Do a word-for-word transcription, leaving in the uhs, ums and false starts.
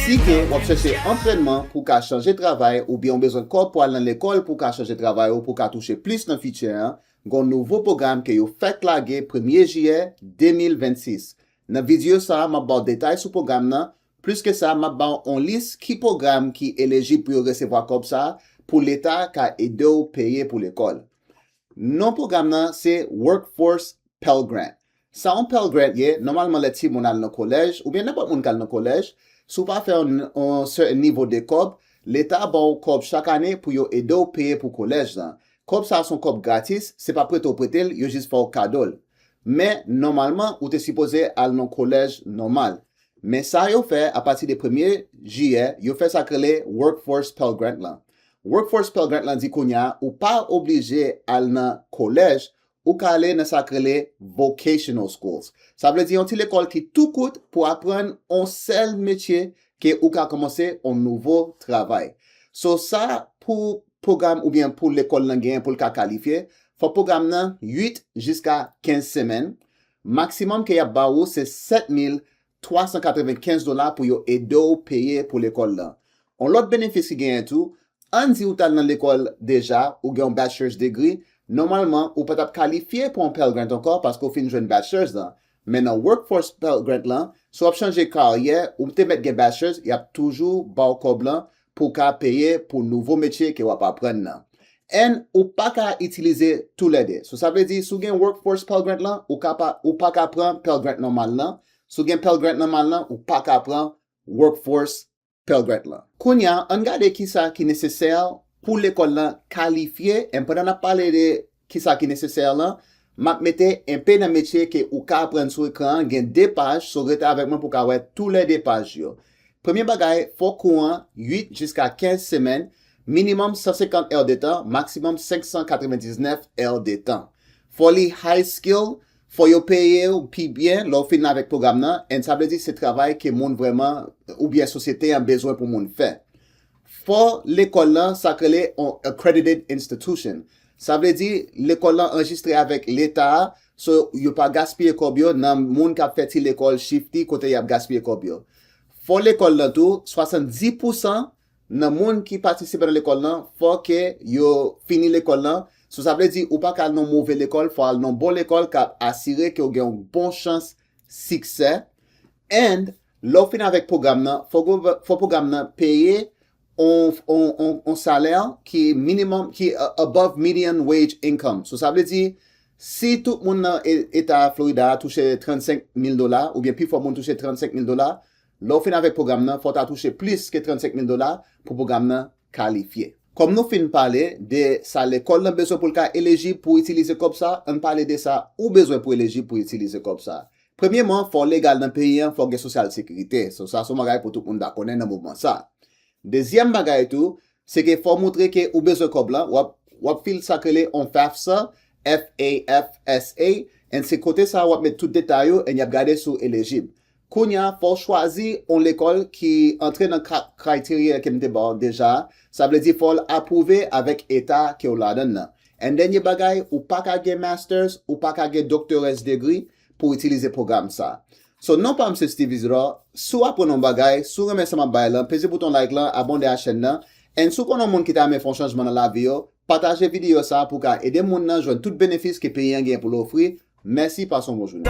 Si ke w ap chèche antrènman pou w ka chanje travay oubyen w bezwen kòb pou al nan lekòl pou w ka chanje travay ou pou w ka touche plis nan fiti an, gen yon nouvo pwogram ke yo fèk lage premye jiyè de mil vennsis. Nan videyo sa a, m ap ba w detay sou pwogram nan. Plis ke sa, m ap ba w yon lis ki pwogram ki elijib pou yo resevwa kòb sa a pou Leta ka ede w peye pou lekòl. Non pwogram nan se Workforce Pell Grant. Sa yon Pell Grant ye, nòmalman lè timoun al nan kolèj, oubyen nenpòt moun k al nan kolèj, si w pa fè yon, yon sèten nivo de kòb, Leta ba w kòb chak ane pou yo ede w peye pou kolèj lan. Kòb sa a se yon kòb gratis, se pa prete w prete l, yo jis fè w kado l. Men, nòmalman, ou te sipoze al nan kolèj nòmal. Men sa yo fè, apati de premye jiyè, yo fè sa k rele Workforce Pell Grant lan. Workforce Pell Grant lan di kounye a, ou pa oblije al nan kolèj, ou ka ale nan sa k rele vocational schools. Sa vle di yon ti lekòl ki tou kout pou aprann yon sèl metye ke ou ka kòmanse yon nouvo travay. So sa pou pwogram oubyen pou lekòl lan genyen pou l ka kalifye, fò pwogram nan uit jiska kenz semèn. Maksimòm ke y ap ba ou se sèt mil twa san katrevenkenz dola pou yo ede w peye pou lekòl lan. Yon lòt benefis ki genyen tou, ann di ou t al nan lekòl deja, ou gen yon bachelor's degree, nòmalman ou pa t ap kalifye pou yon Pell Grant ankò paske w fin jwenn bachelor's lan. Men nan Workforce Pell Grant lan, si w ap chanje karyè, ou te mèt gen bachelor's, y ap toujou ba w kòb lan pou w ka peye pou nouvo metye ke w ap aprann nan. And ou pa ka itilize toulède. So sa vle di, si w gen Workforce Pell Grant lan, ou, ka pa, ou pa ka pran Pell Grant nòmal lan. Si w gen Pell Grant nòmal lan, ou pa ka pran Workforce Pell Grant lan. Kounye a, ann gade kisa ki nesesè pou lekòl lan kalifye. And pandan n ap pale de kisa ki nesesè lan, m ap mete enpe nan metye ke ou ka aprann sou ekran an, gen de paj, so rete avèk mwen pou w ka wè toulède paj yo. Premye bagay, fò kou an uit jiska kenz semèn, minimòm san senkant è de tan, maksimòm senk san katrevendiznèf è de tan. Fò li high skill, fò yo peye w pi byen lè w fin avèk pwogram nan, and sa vle di se travay ke moun vrèman, oubyen sosyete an bezwen pou moun fè. Fò lekòl lan sa k rele yon accredited institution. Sa vle di lekòl lan anrejistre avèk Leta a, so yo pa gaspiye kòb yo nan moun k ap fè ti lekòl shifty kote y ap gaspiye kòb yo. Fò lekòl lan tou, swasanndis pousan nan moun ki patisipe nan lekòl lan, fò ke yo fini lekòl lan. So sa vle di ou pa ka al nan move lekòl, fò al nan bon lekòl k ap asire ke w gen yon bon chans siksè. And lè w fin avèk pwogram nan, fò, fò pwogram nan peye on, on, on, on salè ki minimòm, ki uh, above median wage income. So sa vle di, si tout moun nan eta Florida a touche trannsenk mil dola, oubyen pifò moun touche trannsenk mil dola, lè w fin avèk pwogram nan, fò w ta touche plis ke trannsenk mil dola pou pwogram nan kalifye. Kòm nou fin pale de sa lekòl lan bezwen pou l ka elijib pou itilize kòb sa, ann pale de sa ou bezwen pou elijib pou itilize kòb sa. Premyeman, fò w legal nan peyi an, fò w gen sosyal sekirite. So, sa se yon bagay pou tout moun ta konnen nan moman sa. Dezyèm bagay tou, se ke fò w montre ke ou bezwen kòb lan, w ap, w ap fil sa k rele on FAFSA, F A F S A, and se kote sa w ap met tout detay ou, and y ap gade si w elijib. Kounye a, fò w chwazi yon lekòl ki antre nan ka, criteria ke m te ba w deja a. Sa vle di fò l apwouve avèk eta ke w ladan l nan. And dènye bagay, ou pa ka gen master's, ou pa ka gen doctorate degree pou w itilize pwogram sa. So, non pa m se Steve Isidore. Si w aprann yon bagay, si w renmen sa m ap bay lan, peze bouton like lan, abòne a chèn nan. And si w konnen yon moun ki ta renmen fè yon chanjman nan lavi yo, pataje videyo sa pou w ka ede moun nan jwenn tout benefis ke peyi an gen pou l ofri. Mèsi, pase yon bon jounen.